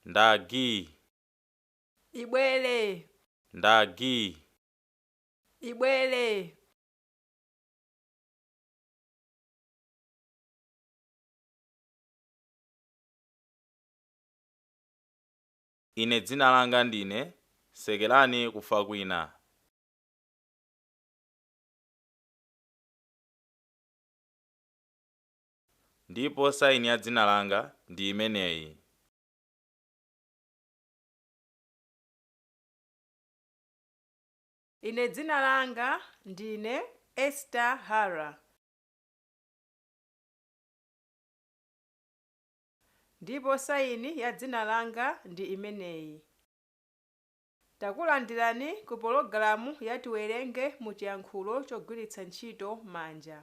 Ndagi. Ibwere. Ndagi. Ibwere. Ine dzina langa ndine Sekelani kufa kwina. Ndipo saini ya dzina langa ndi imeneyi. Ine dzina langa ndine Esther Hara. Ndipo saini ya dzina langa ndi imeneyi. Takulandirani ku pologalamu ya Tiwerenge mu chiyankhulo chogwiritsa ntchito manja.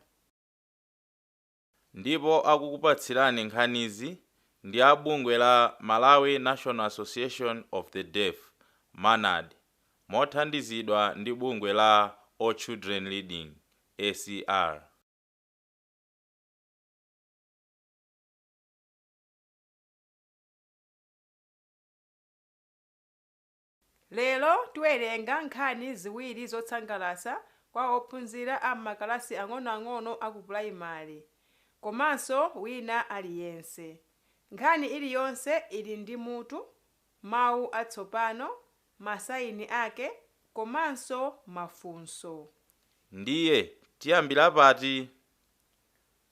Ndipo akukupatsirani nkhanizi ndi a bungwe la Malawi National Association of the Deaf, MANAD, mothandizidwa ndi bungwe la All Children Reading, ACR. Lero tiwerenga nkhani ziwiri zotsangalatsa kwa ophunzira a m'makalasi ang'onoang'ono a ku purayimale, komanso wina aliyense. Nkhani iliyonse ili ndi mutu, mawu atsopano, masayini ake, komanso mafunso. Ndiye tiyambira pati?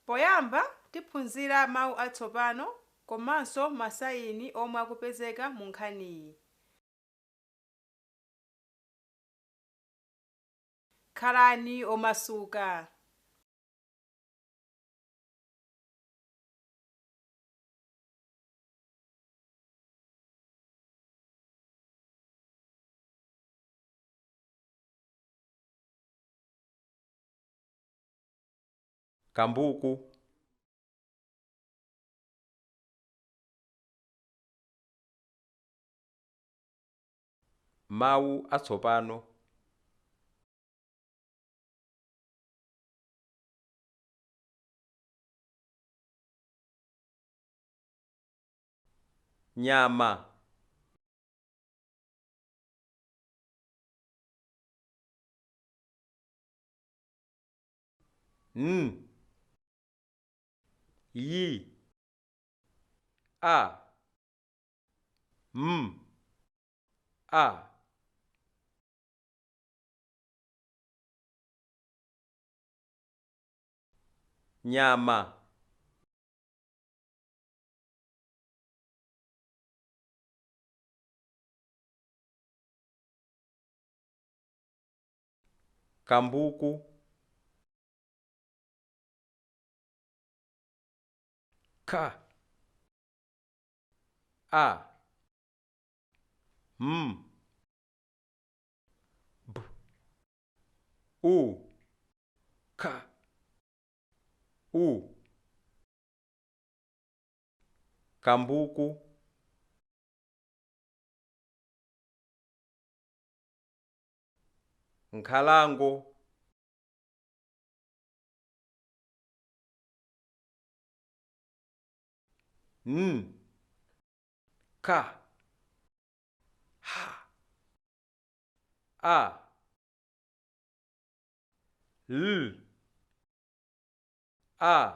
Poyamba tiphunzira mawu atsopano komanso masayini omwe akupezeka mu nkhaniyi. Khalani omasuka. Kambuku. Mawu atsopano. Nyama. N, Y, A, M, A. Nyama. Kambuku. K, A, M, B, U, K, U. Kambuku. Nkhalango. N, K, H, A, L, A,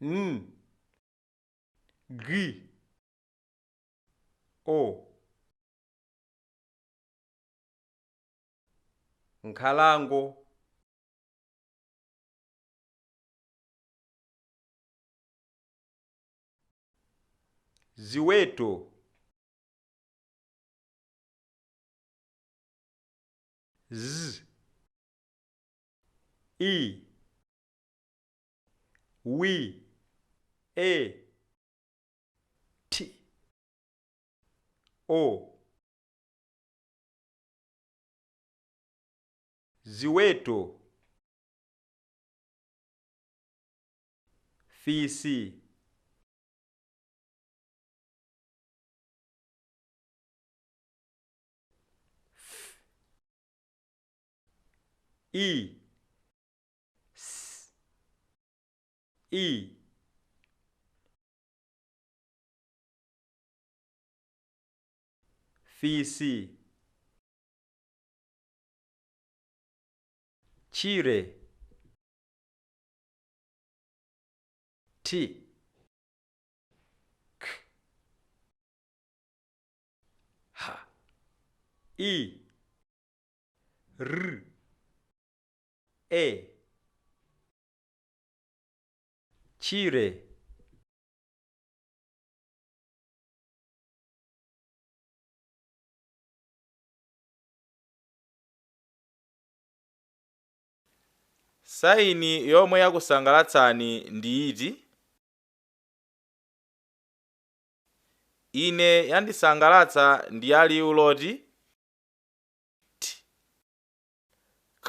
N, G, O. Nkhalango. Ziweto. Z, I, W, E, T, O. Ziweto. Fisi. F, I, S, I. Fisi. Chire. T. K. H. I. R. E. Chire. Saini yomwe yakusangalatsani ndi iti? Ine yandisangalatsa ndi ya liwu loti t, k,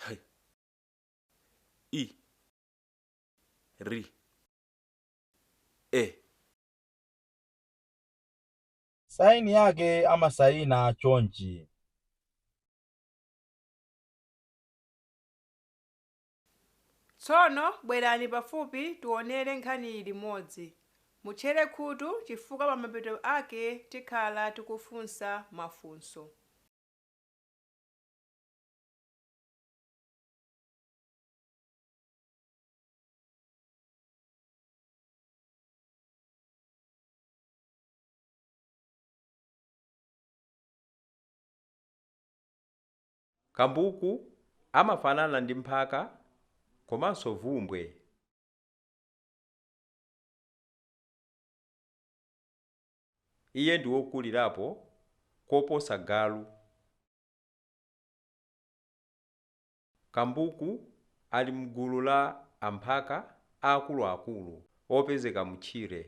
h, i, r, e. Saini yake amasayina chonchi. Tsono bwerani pafupi tionere nkhani limodzi. Mutchere khutu chifukwa pamapeto ake tikhala tikufunsa mafunso. Kambuku amafanana ndi mphaka komanso vumbwe. Iye ndi wokulirapo koposa galu. Kambuku ali mgulu la amphaka akuluakulu opezeka mutchire.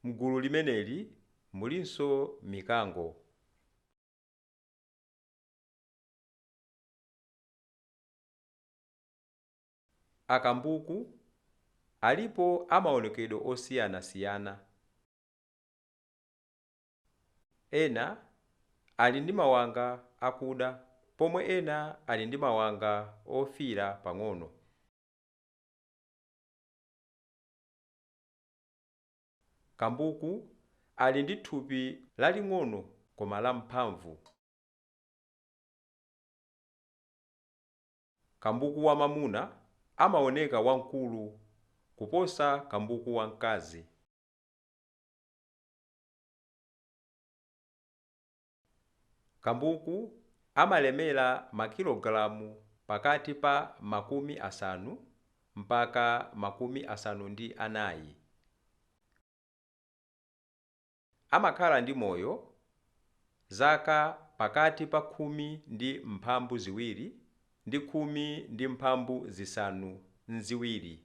Mgulu limeneli mulinso mikango. Akambuku alipo amaonekedwe osiyanasiyana. Ena ali ndi mawanga akuda pomwe ena ali ndi mawanga ofiira pang'ono. Kambuku ali ndi thupi laling'ono koma lamphamvu. Kambuku wamamuna amaoneka wamkulu kuposa kambuku wamkazi. Kambuku amalemera makilogalamu pakati pa 50 mpaka 54. Amakhala ndi moyo zaka pakati pa 12 ndi 17.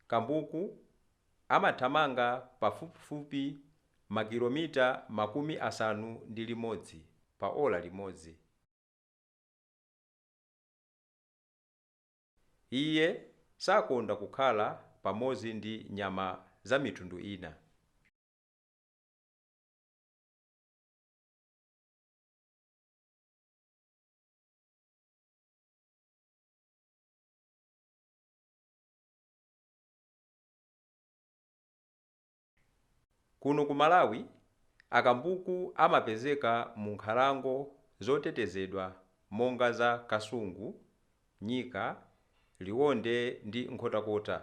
Kambuku amathamanga pafupifupi makilomita 51 pa ola limodzi. Iye sakonda kukhala pamodzi ndi nyama za mitundu ina. Kuno ku Malawi, akambuku amapezeka mu nkhalango zotetezedwa monga za Kasungu, Nyika, Liwonde ndi Nkhotakota.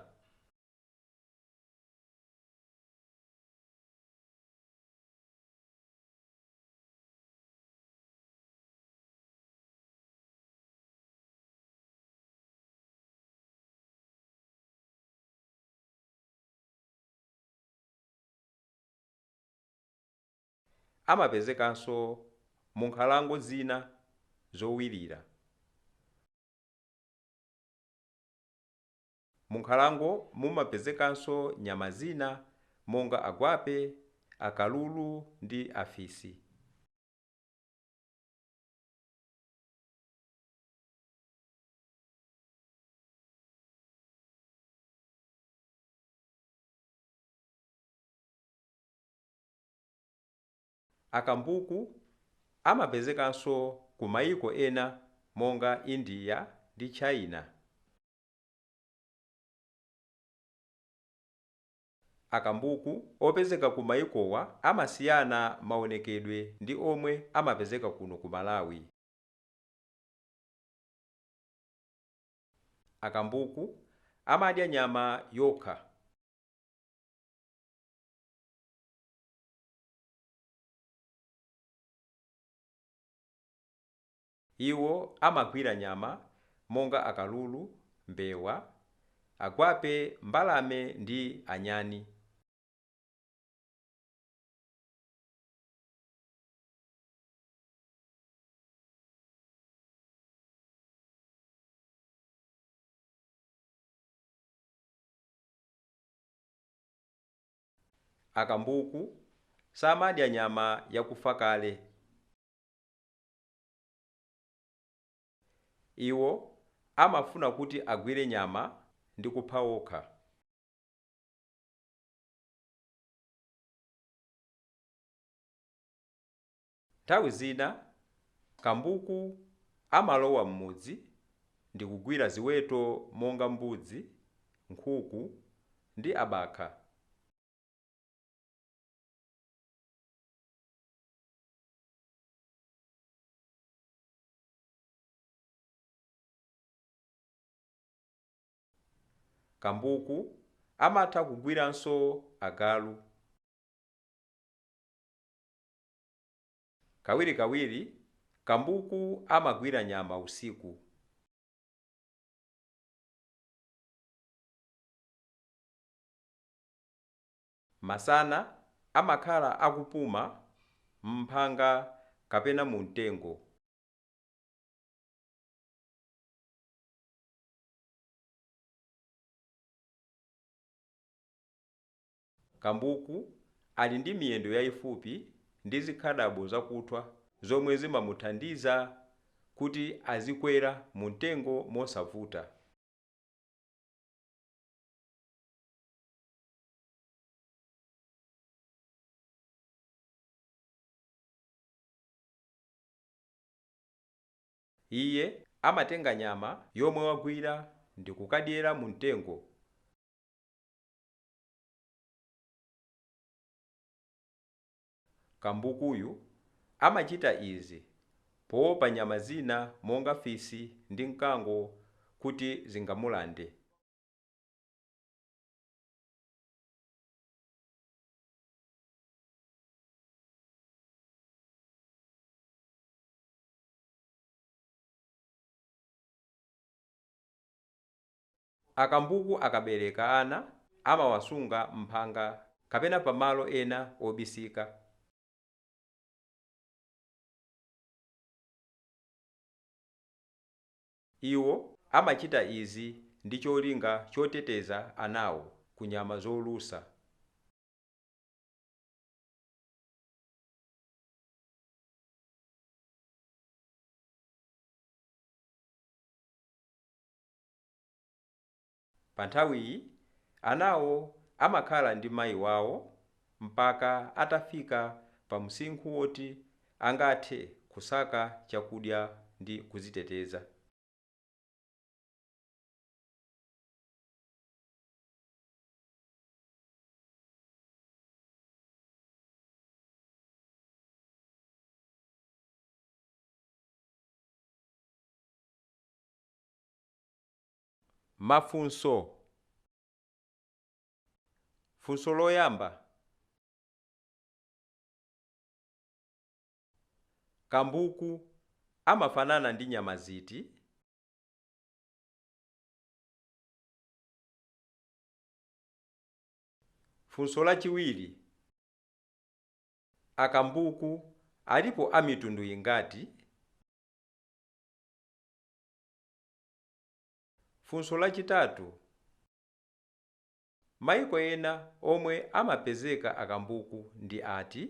Amapezekanso mu nkhalango zina zowirira. Mu nkhalango mumapezekanso nyama zina monga agwape, akalulu ndi afisi. Akambuku amapezekanso ku mayiko ena monga India ndi China. Akambuku opezeka ku mayikowa amasiyana maonekedwe ndi omwe amapezeka kuno ku Malawi. Akambuku amadya nyama yokha. Iwo amagwira nyama monga akalulu, mbewa, agwape, mbalame ndi anyani. Akambuku samadya nyama yakufa kale. Iwo amafuna kuti agwire nyama ndi kupha okha. Nthawi zina kambuku amalowa m'mudzi ndi kugwira ziweto monga mbudzi, nkhuku ndi abakha. Kambuku amatha kugwiranso agalu. Kawirikawiri kambuku amagwira nyama usiku. Masana amakhala akupuma m'phanga kapena mu mtengo. Kambuku ali ndi miyendo yayifupi ndi zikhadabo zakuthwa zomwe zimamuthandiza kuti azikwera mu mtengo mosavuta. Iye amatenga nyama yomwe wagwira ndi kukadyera mu mtengo. Kambukuyu amachita izi poopa nyama zina monga fisi ndi mkango kuti zingamulande. Akambuku akabereka ana amawasunga m'phanga kapena pamalo ena obisika. Iwo amachita izi ndi cholinga choteteza anawo ku nyama zolusa. Pa nthawiyi anawo amakhala ndi mayi wawo mpaka atafika pa msinkhu woti angathe kusaka chakudya ndi kudziteteza. Mafunso. Funso loyamba. Kambuku amafanana ndi nyama ziti? Funso lachiwiri. Akambuku alipo a mitundu ingati? Funso lachitatu. Mayiko ena omwe amapezeka akambuku ndi ati?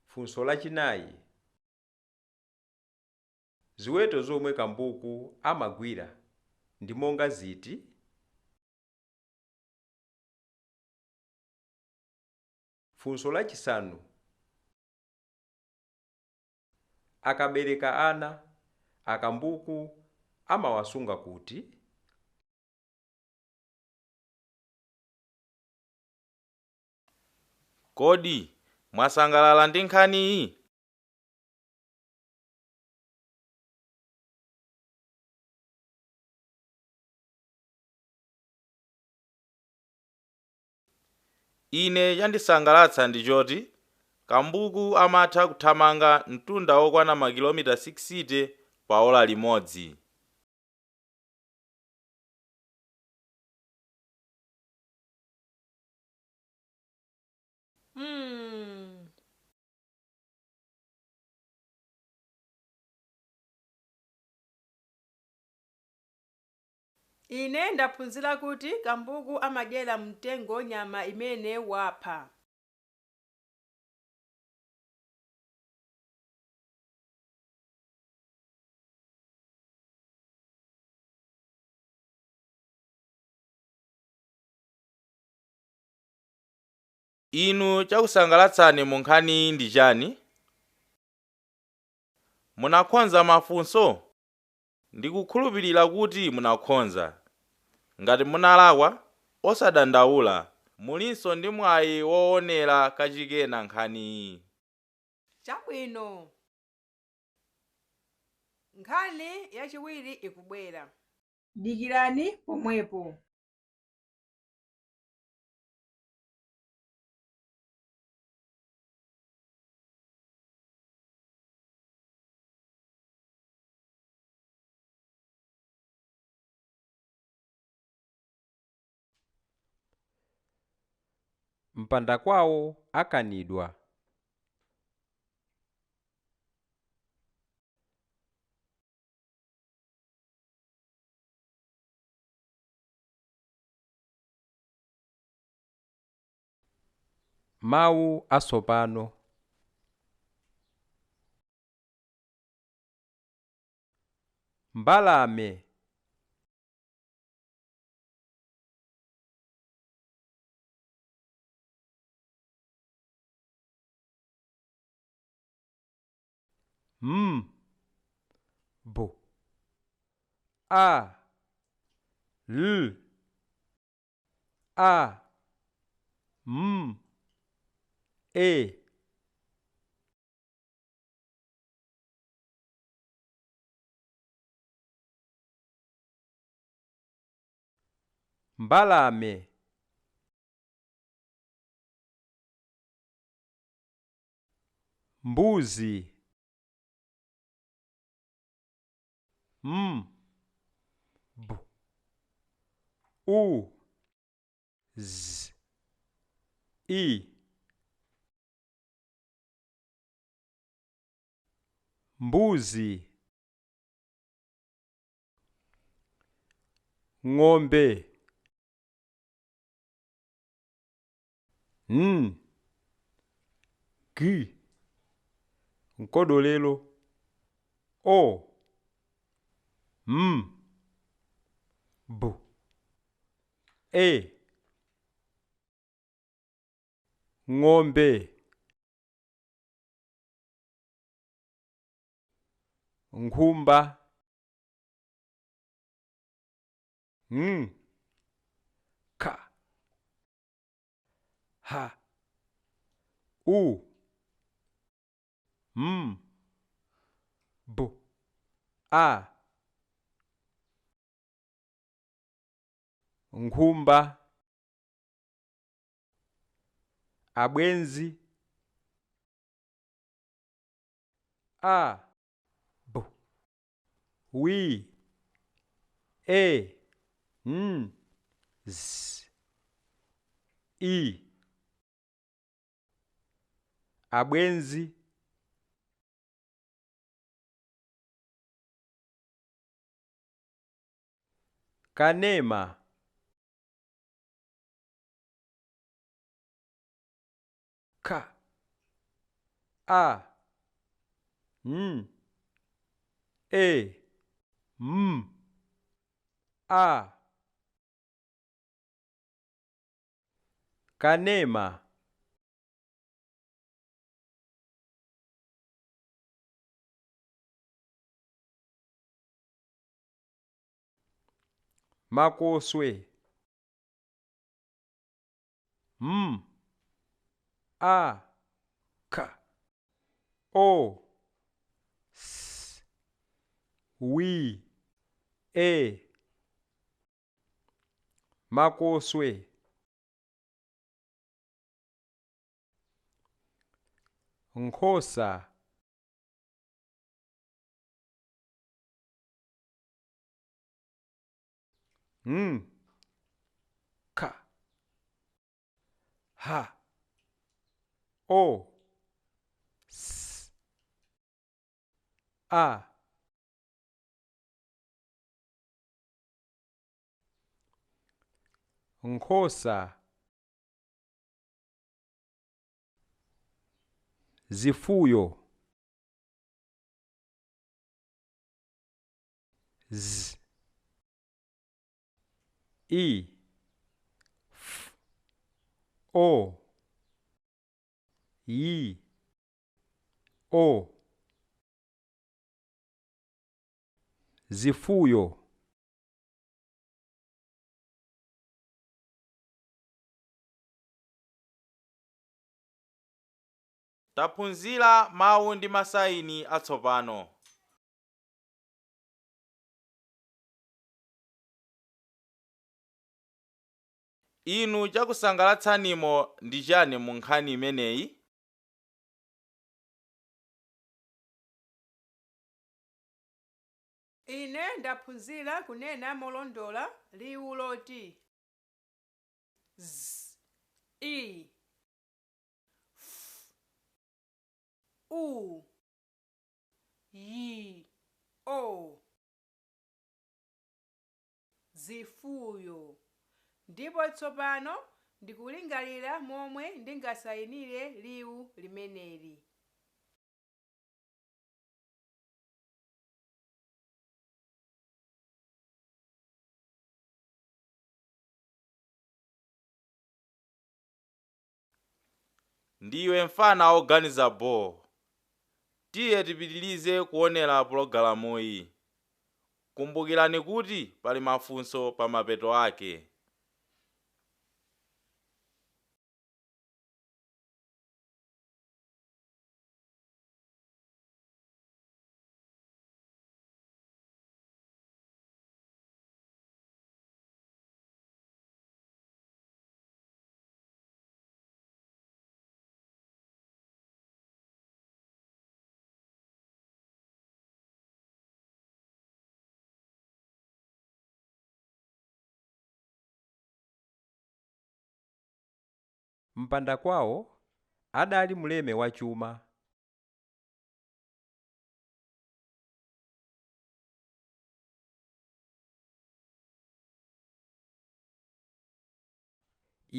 Funso lachinayi. Ziweto zomwe kambuku amagwira ndi monga ziti? Funso lachisanu. Akabereka ana, akambuku amawasunga kuti? Kodi mwasangalala ndi nkhaniyi? Ine chandisangalatsa ndi choti kambuku amatha kuthamanga mtunda wokwana makilomita 60 pa ola limodzi. Ine ndaphunzira kuti kambuku amadyera mtengo nyama imene wapha. Inu chakusangalatsani mu nkhaniyi ndi chani? Munakhonza mafunso? Ndikukhulupirira kuti munakhonza. Ngati munalakwa, osadandaula, mulinso ndi mwayi woonera kachikena nkhaniyi. Chabwino. Nkhani yachiwiri ikubwera. Dikirani pomwepo. Mpanda kwawo akanidwa. Mawu atsopano. Mbalame. M B A L A M E. Mbalame. Mbuzi. M B U Z I. Mbuzi. Ng'ombe. N G nkodolelo. O M B E. Ng'ombe. Nkhumba. N K H U M B A. Nkhumba. Abwenzi. A B W E N Z I. Abwenzi. Kanema. K A N E M A. Kanema. Makoswe. M A K O S W E. Makoswe. Nkhosa. N K H O S A. Nkhosa. Zifuyo. Z I F O Y O. Zifuyo. Taphunzira mawu ndi masayini atsopano. Inu chakusangalatsanimo ndi chani mu nkhani imeneyi? Ine ndaphunzira kunena molondola liwu loti z i f u y o, zifuyo. Ndipo tsopano ndikulingalira momwe ndingasayinire liwu limeneli. Ndiwe mfana woganiza bo. Tiye tipitilize kuonera pulogalamuyi. Kumbukirani kuti pali mafunso pa mapeto ake. Mpanda kwawo adali mleme wa chuma.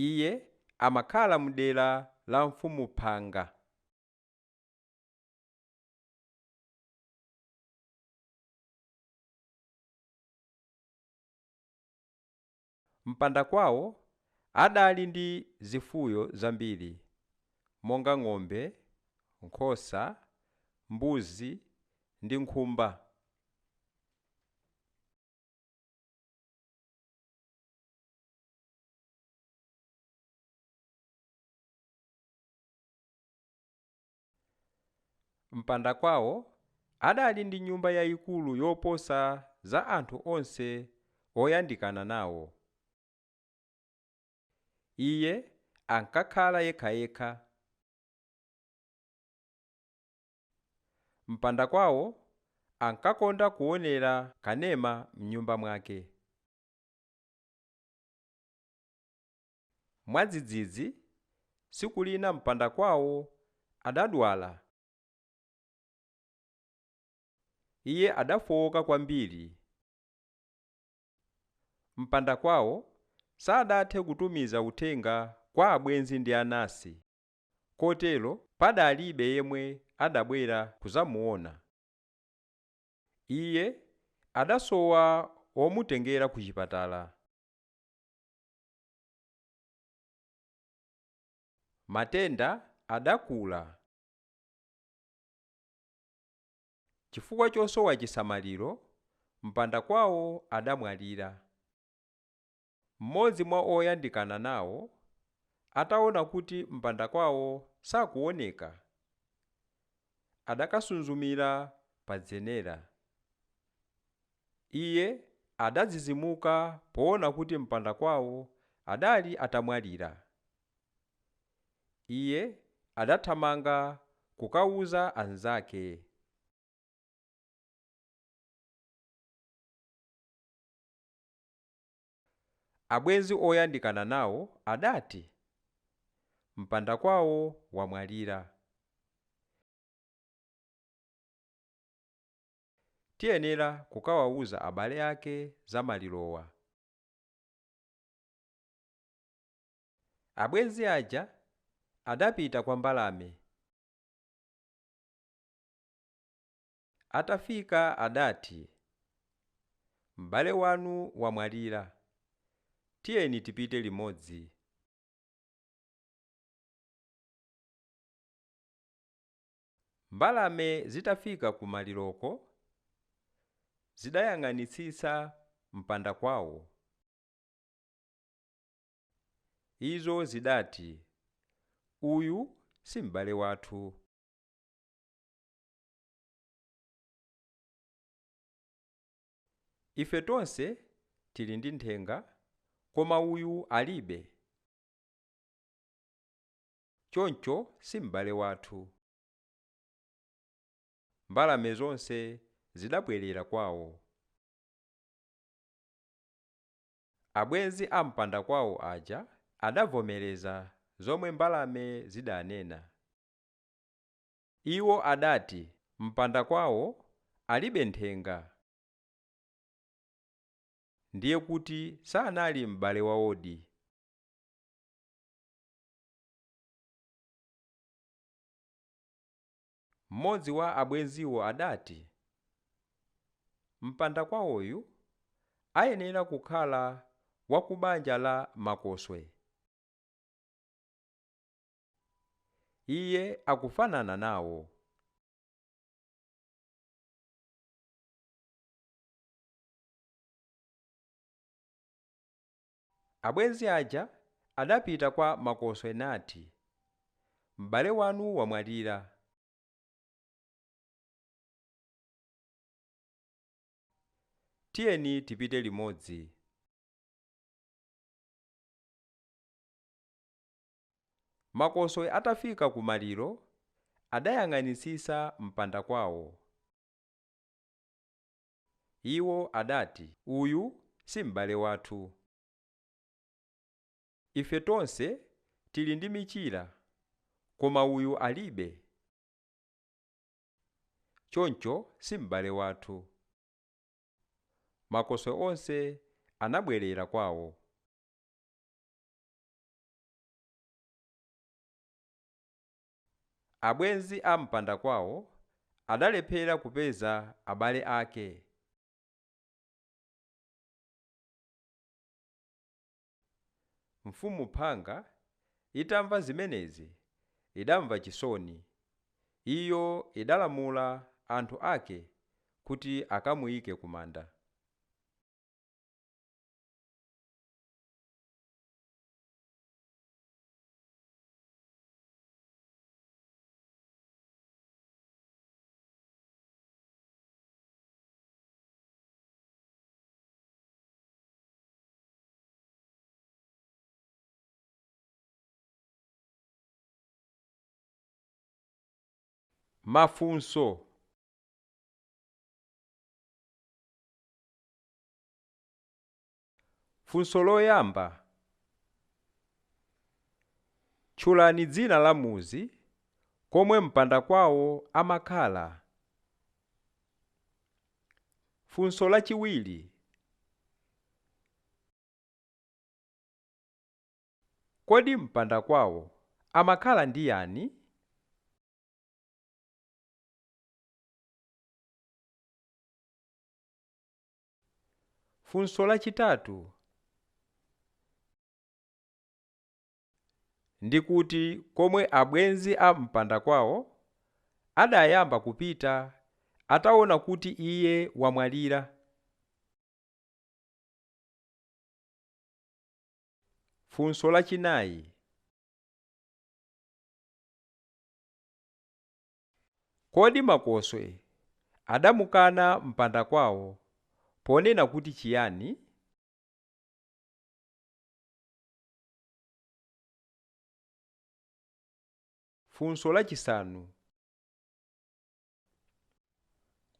Iye amakhala mdera la mfumu Phanga. Mpanda kwawo adali ndi zifuyo zambiri monga ng'ombe, nkhosa, mbuzi ndi nkhumba. Mpanda kwawo adali ndi nyumba yayikulu yoposa za anthu onse oyandikana nawo. Iye ankakhala yekhayekha. Mpanda kwawo ankakonda kuonera kanema m'nyumba mwake. Mwadzidzidzi, tsiku lina mpanda kwawo adadwala. Iye adafowoka kwambiri. Mpanda kwawo sadathe kutumiza uthenga kwa abwenzi ndi anansi, kotero padalibe yemwe adabwera kudzamuona. Iye adasowa womutengera ku chipatala. Matenda adakula. Chifukwa chosowa chisamaliro, mpanda kwawo adamwalira. Mmodzi mwa oyandikana nawo ataona kuti mpandakwawo sakuoneka, adakasunzumira pa dzenera. Iye adadzidzimuka poona kuti mpandakwawo adali atamwalira. Iye adathamanga kukawuza anzake. Abwenzi oyandikana nawo adati, mpandakwawo wamwalira. Tiyenera kukawawuza abale ake za malirowa. Abwenzi aja adapita kwa mbalame. Atafika adati, m'bale wanu wamwalira, tiyeni tipite limodzi. Mbalame zitafika kumaliroko, zidayang'anitsitsa mpandakwawo. Izo zidati, uyu si m'bale wathu. Ife tonse tili ndi nthenga, koma uyu alibe. Choncho si m'bale wathu. Mbalame zonse zidabwerera kwawo. Abwenzi a mpandakwawo aja adavomereza zomwe mbalame zidanena. Iwo adati mpandakwawo alibe nthenga. Ndiye kuti sanali m'bale wawodi. Mmodzi wa abwenziwo adati, mpandakwawoyu ayenera kukhala wa ku banja la makoswe. Iye akufanana nawo. Abwenzi aja adapita kwa makoswe nati, m'bale wanu wamwalira. Tiyeni tipite limodzi. Makoswe atafika kumaliro, adayang'anitsitsa mpandakwawo. Iwo adati, uyu si m'bale wathu. Ife tonse tili ndi michira, koma uyu alibe. Choncho si m'bale wathu. Makoswe onse anabwerera kwawo. Abwenzi a mpandakwawo adalephera kupeza abale ake. Mfumu Phanga itamva zimenezi idamva chisoni. Iyo idalamula anthu ake kuti akamuyike kumanda. Mafunso. Funso loyamba. Tchulani dzina la muzi komwe mpandakwawo amakhala. Funso lachiwiri. Kodi mpandakwawo amakhala ndi yani? Funso lachitatu. Ndikuti komwe abwenzi a mpandakwawo adayamba kupita ataona kuti iye wamwalira. Funso lachinayi. Kodi makoswe adamukana mpanda kwawo ponena kuti chiyani? Funso lachisanu.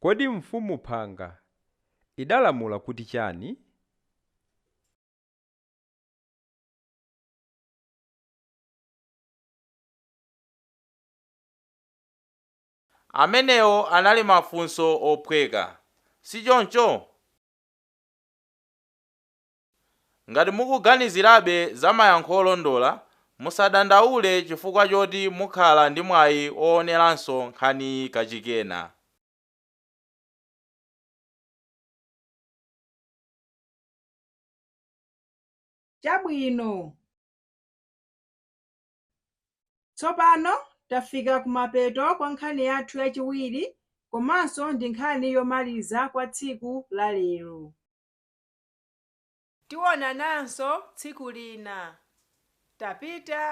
Kodi mfumu phanga idalamula kuti chani? Amenewo anali mafunso ophweka, sichoncho? Ngati mukuganizirabe za mayankho olondola, musadandaule chifukwa choti mukhala ndi mwayi ooneranso nkhaniyi kachikena. Chabwino. Tsopano tafika kumapeto kwa nkhani yathu yachiwiri komanso ndi nkhani yomaliza kwa tsiku la lero. Tionananso tsiku lina. Tapita.